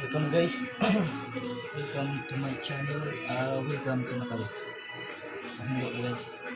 Welcome, guys. Welcome to my channel. Welcome to Matali. Hello, guys.